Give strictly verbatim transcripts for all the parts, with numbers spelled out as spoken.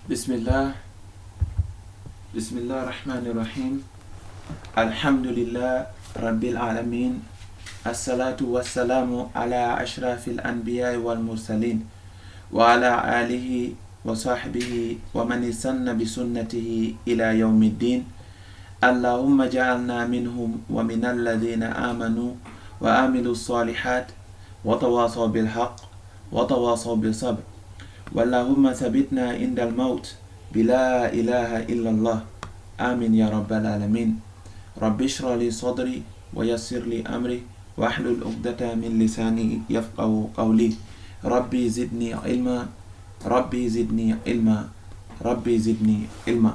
بسم الله. بسم الله الرحمن الرحيم. الحمد لله رب العالمين. الصلاة والسلام على أشرف الأنبياء والمرسلين وعلى آله وصحبه ومن استن بسنته إلى يوم الدين. اللهم اجعلنا منهم ومن الذين آمنوا وعملوا الصالحات وتواصوا بالحق وتواصوا بالصبر. واللهم ثبتنا عند الموت بلا إله إلا الله. آمين يا رب العالمين. رب اشرح لي صدري ويسر لي أمري واحلل عقدة من لساني يفقهوا قولي. ربي زدني علما. ربي زدني علما. ربي زدني علما.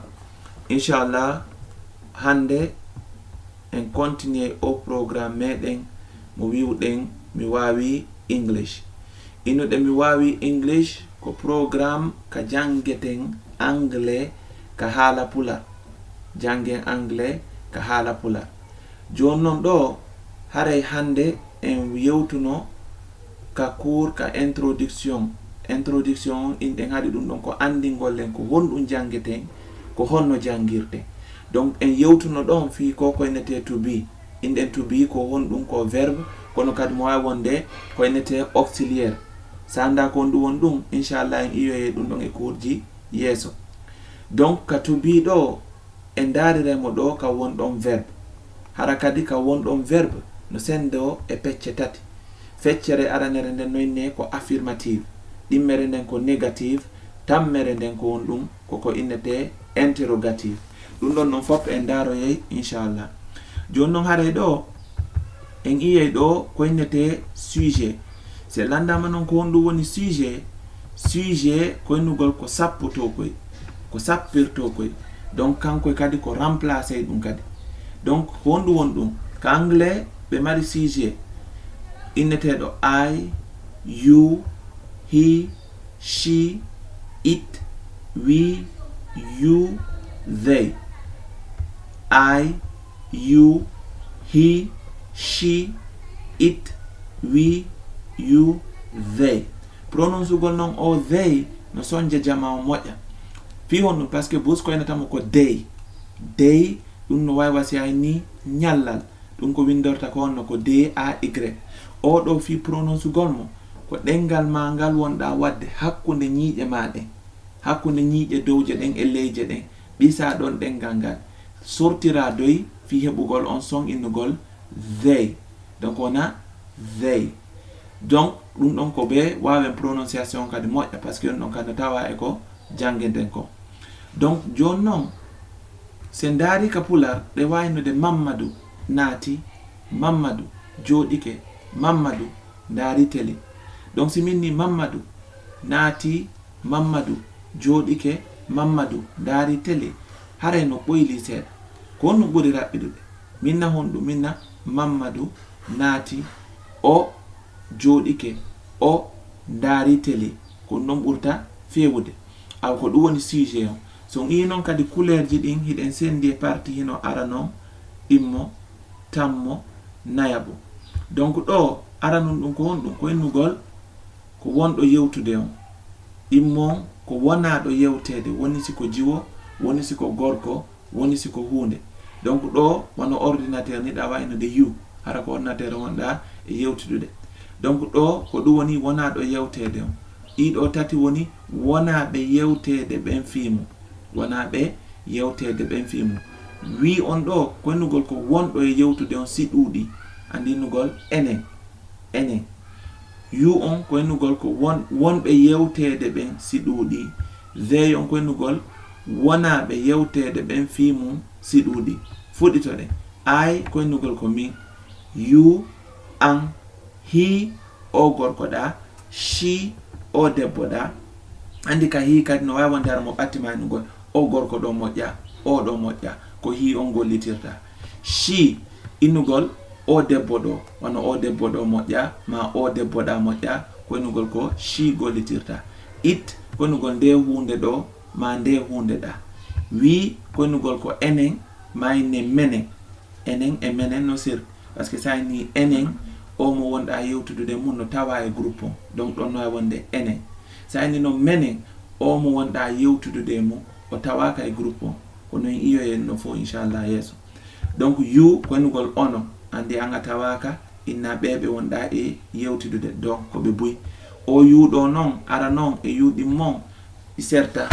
إن شاء الله, hannde en continue o programme meɗen mo wi'uɗen Mi Waawi English. Innuɗen Mi Waawi English ko programme ka janngeten anglais ka haala pular. Janngen anglais ka haala pular. Jooni non ɗoo, haray hannde en yewtuno ka cours ka introduction. Introduction on, inɗen haɗi ɗum ɗon ko anndingol en ko honɗum janngeten, ko honno janngirten. Donc, en yewtuno ɗon fii ko ko innetee to be. Inɗen to be ko honɗum, ko verbe, kono kadi mo waawi wonde ko innetee auxiliaire. Sanda ko honɗum woni ɗum, inchallah en iwoyay ɗum ɗon e cours ji yeeso. Donc, ka to be ɗoo, en ndaariray mo ɗoo ka wonɗon verbe. Hara kadi ka wonɗon verbe no senndoo e pecce tati. Feccere aranere nden no innee ko affirmative, ɗimmere nden ko négative, tammere nden ko honɗum, ko ko innetee interrogative. Ɗum ɗon non fof en ndaaroyay, inchallah. Jooni non, haray ɗoo en iway ɗoo ko innetee sujet. Si en lanndaama non ko honɗum woni sujet, sujet ko innugol ko sappotoo koy, ko sappirtoo koy. Donc, kanko kadi ko remplacer ɗum kadi. Donc, ko honɗum woni ɗum? Ka anglais, ɓe mari sujet inneteeɗo I, you, he, she, it, we, you, they. I, you, he, she, it, we, you, they. Prononce-ugol non o they no sonnja jamaa on moƴƴa. Fii honɗum? Parce que Bush ko innata mo ko they. They, ɗum no waawi wa si a innii ñallal. Ɗum ko winndorta ko honno? Ko D A Y. Oo ɗoo fii prononce-ugol mo, ko ɗemngal maa ngal wonɗaa waɗde hakkunde ñiiƴe maa ɗen, hakkunde ñiiƴe dowje ɗen e leyje ɗen, ɓisaa ɗon ɗemngal ngal, sortiraa doy fii heɓugol on son innugol they. Donc, wona they. Donc, ɗum ɗon ko ɓe waawen prononciation kadi moƴƴa, parce que ɗum ɗon kadi no tawaa e ko janngeten ko. Donc, jooni non, si en ndaarii ka pular, ɗe waawi wonde Mammadu naati, Mammadu jooɗike, Mammadu ndaari tele. Donc, si min nii Mammadu naati, Mammadu jooɗike, Mammadu ndaari tele, haray no ɓoylii seeɗa. Ko honɗum ɓuri raɓɓiɗude? Min na honɗum? Min na Mammadu naati, o jooɗike, o ndaari tele. Ko ɗum ɗon ɓurta feewude. Awa ko ɗum woni sujet on. Si on iwii non kadi couleurji ɗin, hiɗen senndi e parti hino ara non, ɗimmo, tammo, nayaɓo. Donc ɗoo, aranun ɗum ko honɗum? Ko innugol ko wonɗo yewtude on. Ɗimmo on ko wonaaɗo yewteede, woni si ko jiwo, woni si ko gorko, woni si ko huunde. Donc ɗoo, wano ordinateur ni, ɗa waawi wonde you, hara ko ordinateur wonɗaa e yewtidude. Donc ɗoo, ko ɗum woni wonaaɗo yewteede on. Ɗii ɗoo tati woni wonaaɓe yewteede ɓen fii mun. Wonaaɓe yewteede ɓen fii mun. We on ɗoo, ko innugol ko wonɗo e yewtude on si ɗuuɗii. Anndi innugol enen, enen. You on ko innugol ko won-, wonɓe yewteede ɓen si ɗuuɗii. They on ko innugol wonaaɓe yewteede ɓen fii mun si ɗuuɗii. Fuɗɗitoɗen. I ko innugol ko min. You, an, he, o gorko ɗaa, she, o debbo ɗaa. Anndi ka he kadi no waawi wonde hara mo ɓattimaa innugol, o gorko ɗoo moƴƴaa, o ɗoo moƴƴaa. Ko he on gollitirta. She, innugol o debbo ɗoo, wano o debbo ɗoo moƴƴaa, maa o debbo ɗaa moƴƴaa, ko innugol ko she gollitirta. It, ko innugol ndee huunde ɗoo, maa ndee huunde ɗaa. We, ko innugol ko enen, maa innen menen. Enen e menen no sirki. Parce que si a innii enen, oo mo wonɗaa yewtidude mun no tawaa e groupe on. Donc ɗon no waawi wonde enen. Si a innii non menen, O mo wonɗa yewtudude e mum, o tawaaka e groupe o. Ko noon iyoyen no fof, inchallah, yeeso. Donc, you, ko ennugol onon. Anndi an a tawaaka, inna ɓee ɓe wonɗa e yewtidude. Donc, ko ɓe buy. O you ɗo noon, ara noon e you ɗin mon, ɗi serta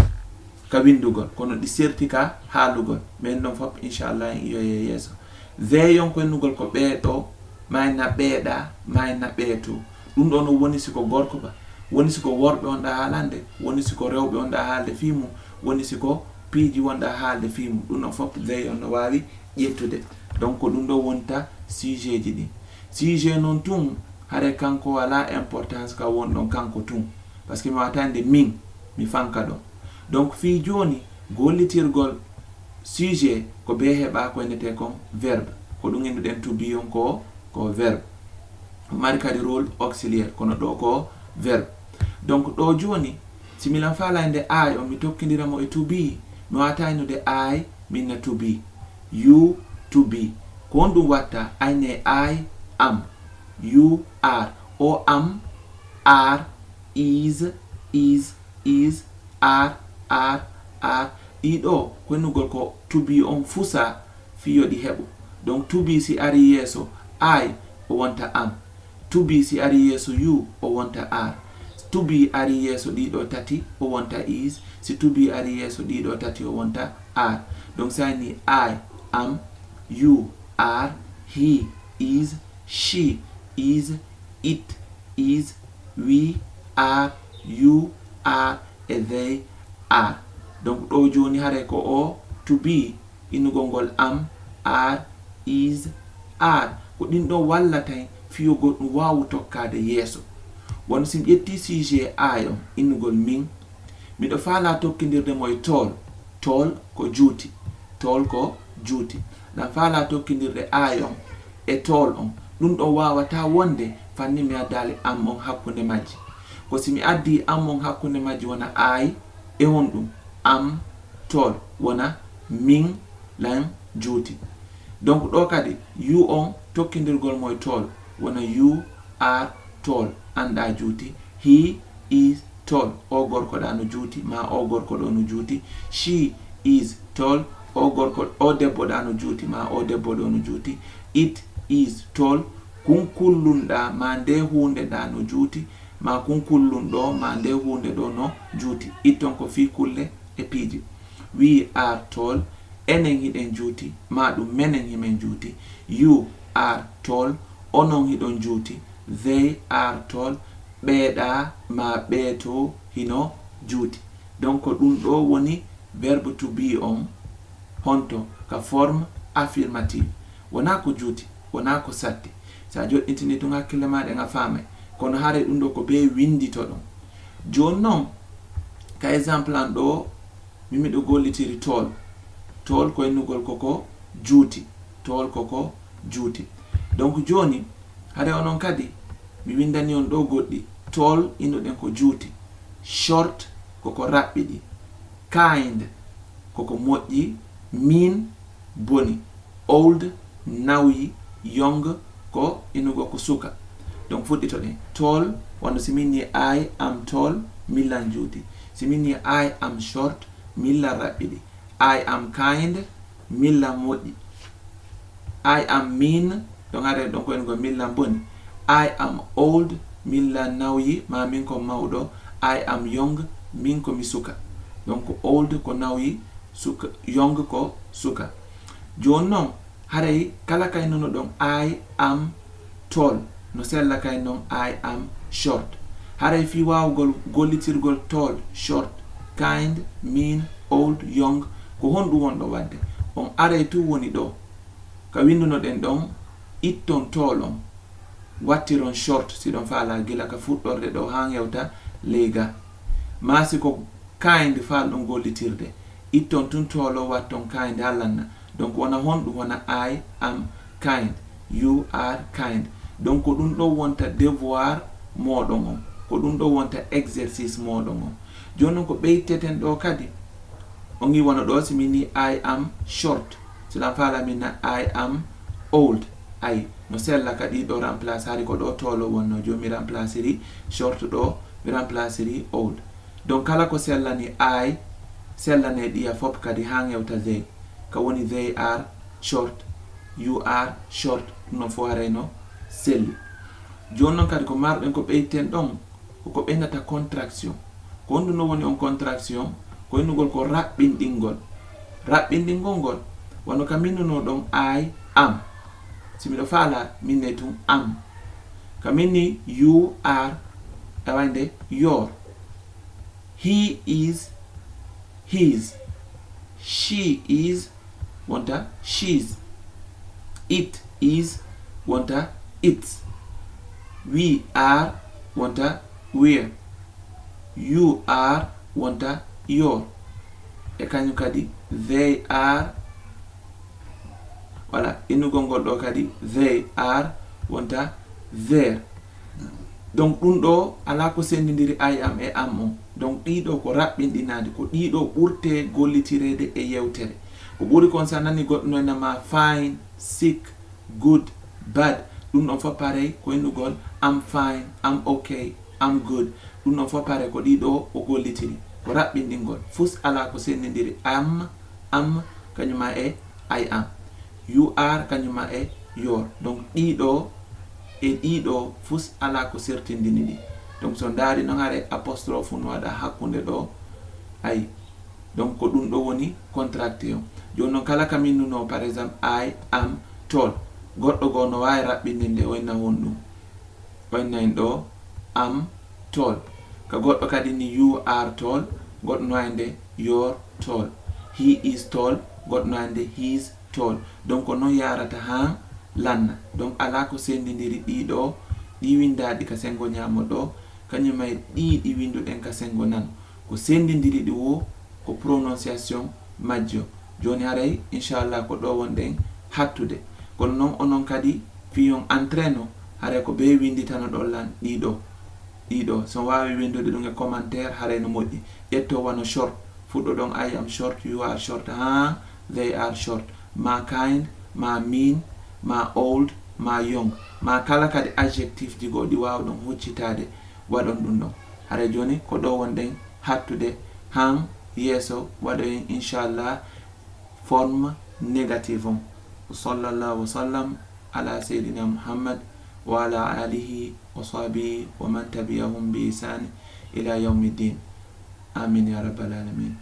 ka winndugol, kono ɗi serti ka haalugol. Mais ɗum ɗon fof, inchallah, en iyoye yeeso. They on ko ennugol ko ɓee ɗo, maa en na ɓee ɗa, maa en na ɓee to. Ɗum ɗo no woni si ko gorko ba, woni si ko worɓe wonɗa haalande, woni si ko rewɓe wonɗa haalde fii mum, woni si ko piiji wonɗa haalde fii mum. Ɗum ɗon fof they on no waawi ƴettude. Donc, ko ɗum ɗo wonta sujet ji ɗin. Sujet noon tun, hare kanko alaa importance ka won ɗon kanko tun. Parce que mi waawata nde min, mi fanka ɗon. Donc, fii jooni, gollitirgol sujet ko bee heɓa ko innetee kon verbe. Ko ɗum innduɗen to be on ko, ko verbe. Mari kadi rôle auxiliaire, kono ɗo ko verbe. Donc, ɗo jooni, si milan faalaa nde I on, mi tokkindira mo e to be, mi waawata innude I, min na to be. You, to be. Ko honɗum watta? Ayne I, am. You, are. O am, are, is, is, is, are, are, are. Ɗiɗo, ko ennugol ko to be on fusa fii yo ɗi heɓu. Donc, to be si ari yeeso I, o wonta am. To be si ari yeeso you, o wonta are. To be ari yeeso ɗiɗo tati, o wonta is. Si to be ari yeeso ɗiɗo tati, o wonta are. Donc, si a inni I, am, you, are, he, is, she, is, it, is, we, are, you, are, e they are. Donc, ɗo jooni hare ko o to be, innugol ngol am, are, is, are. Ko ɗin ɗo wallata en fii yo goɗɗum waawu tokkaade yeeso. Wano si mi ƴetti sujet I on, innugol min, miɗo faalaa tokkindirde mo e tall. Tall ko juuti. Tall ko juuti. Lan faalaa tokkindirde I on e tall on. Ɗum ɗo waawata wonde fanni mi addaali am on hakkunde majji. Ko si mi addii am on hakkunde majji wona I e honɗum? Am tall wona min lan juuti. Donc ɗo kadi you on tokkindirgol mo e tall wona you are tall, an ɗa juuti. He is tall, o gorko ɗa no juuti, ma o gorko ɗo no juuti. She is tall, o gorko, o debbo ɗa no juuti, ma o debbo ɗo no juuti. It is tall, kunkullun ɗa, ma nde huunde ɗa no juuti, ma kunkullun ɗo, ma nde huunde ɗo no juuti. It on ko fii kulle e piiji. We are tall, enen hiɗen juuti, ma ɗum menen himen juuti. You are tall, onon hiɗon juuti. They are tall, ɓee ɗa ma ɓee to hino juuti. Donc, ko ɗum ɗo woni verbe to be on, honto ka forme affirmative. Wonaa ko juuti, wonaa ko satti. Si a joɗɗintini tun hakkille ma ɗen a faamay. Kono haray ɗum ɗo ko bee winnditoɗon. Jooni non, ka exemple an ɗo, min miɗo gollitiri tall. Tall ko ennugol koko juuti. Tall koko juuti. Donc jooni, hare onon kadi, mi winndani on ɗo goɗɗi. Tall innuɗen ko juuti. Short koko raɓɓiɗi. Kind koko moƴƴi. Mean boni. Old nawyi. Young ko innugol ko suka. Donc fuɗɗitoɗen. Tall, wano si min ni I am tall, min lan juuti. Si min ni I am short, min lan raɓɓiɗi. I am kind, min lan moƴƴi. I am mean, ɗon hare ɗon ko innugol min lan boni. I am old, min lan nawyi, ma min ko mawɗo. I am young, min ko mi suka. Donc old ko nawyi, suka, young ko suka. Jooni non, haray kala kay nunuɗon I am tall, no sella kay non I am short. Haray fii waawugol gollitirgol tall, short, kind, mean, old, young, ko honɗum wonɗo waɗde? On aray tun woni ɗo. Ka winndunoɗen ɗon, itton tall on, wattiron short, si ɗon faalaa gila ka fuɗɗorde ɗo haa hewta ley ga. Maa si ko kind faalɗon gollitirde, itton tun tall o, watton kind, hallanna. Donc wona honɗum? Wona I am kind, you are kind. Donc ko ɗum ɗo wonta devoir mooɗon on, ko ɗum ɗo wonta exercice mooɗon on. Jooni non ko ɓeyteten ɗo kadi, on yi wano ɗo si min ni I am short, si lan faalaa min na I am old. Ay, no sella ka ɗi ɗo remplace, hari ko ɗo tall o wonno, jooni mi remplaciri short ɗo, mi remplaciri old. Donc kala ko sellani I, sellane ɗiya fof kadi haa ngewta they. Ka woni they are short, you are short, ɗum ɗon fof haray no selli. Jooni noon kadi ko marɗen ko ɓeyten ɗon, ko ko ɓeynata contraction. Ko honɗum no woni on contraction? Ko innugol ko raɓɓinɗingol. Raɓɓinɗingol ngol, wano ka min nuno ɗon I am. Si miɗo faala, min ne tun am. Ka min ni you are, e wayde your. He is, his. She is, wonta she's. It is, wonta its. We are, wonta we're. You are, wonta your. E kañum kadi, they are. Voilà, innugol ngol ɗo kadi, they are, wonta their. Donc ɗum ɗo alaa ko senndindiri I am e am on. Donc ɗii ɗo ko raɓɓinɗinaaɗi, ko ɗii ɗo ɓurte gollitireede e yewtere. Ko ɓuri kon, so a nani goɗɗo no e nama fine, sick, good, bad, ɗum ɗon fof pareil, ko innugol am fine, am okay, am good, ɗum ɗon fof pareil, ko ɗii ɗo o gollitiri. Ko raɓɓinɗingol, fus alaa ko senndindiri am, am, kañum ma e I am. You are, kañum ma e your. Donc ɗii ɗo e ɗii ɗo fus alaa ko sertindini ɗi. Donc so ndaari noon, haray apostrophe no waɗa hakkunde ɗo, ay. Donc ko ɗum ɗo woni contracté on. Jooni noon kala ka min nuno, par exemple, I am tall. Goɗɗo goo no waawi raɓɓindinde, o inna honɗum? O inna en ɗo am tall. Ka goɗɗo kadi ni, you are tall, goɗɗo no wayde you're tall. He is tall, goɗɗo no wayde he's tall. Donc ko noon yaarata haa lanna. Donc alaa ko senndindiri ɗii ɗo, ɗii winndaaɗi ka senngo ñaamo ɗo, kañum e ɗii ɗi winnduɗen ka senngo nano. Ko senndindiri ɗi wo ko prononciation majjo. Jooni haray, inchallah, ko ɗo wonɗen hattude. Kono noon, onon kadi, fii on entraîne o, haray ko bee winnditanoɗon lan ɗii ɗo. Ɗii ɗo. So on waawi winndude ɗum e commentaire, haray no moƴƴi. Ƴetto wano short. Fuɗɗoɗon I am short, you are short, haa they are short. Maa kind, maa mean, maa old, maa young. Maa kala kadi adjectif ji goo ɗi waawɗon huccitaade, waɗon ɗum ɗon. Haray jooni ko ɗo wonɗen hattude, haa yeeso waɗoyen inchallah forme négative on. Wa sallallahu wa sallam ala sayyidina Muhammad wa ala alihi wa sahbihi wa man tabi'ahum bi ihsani ila yawmiddin. Amin ya rabbal alamin.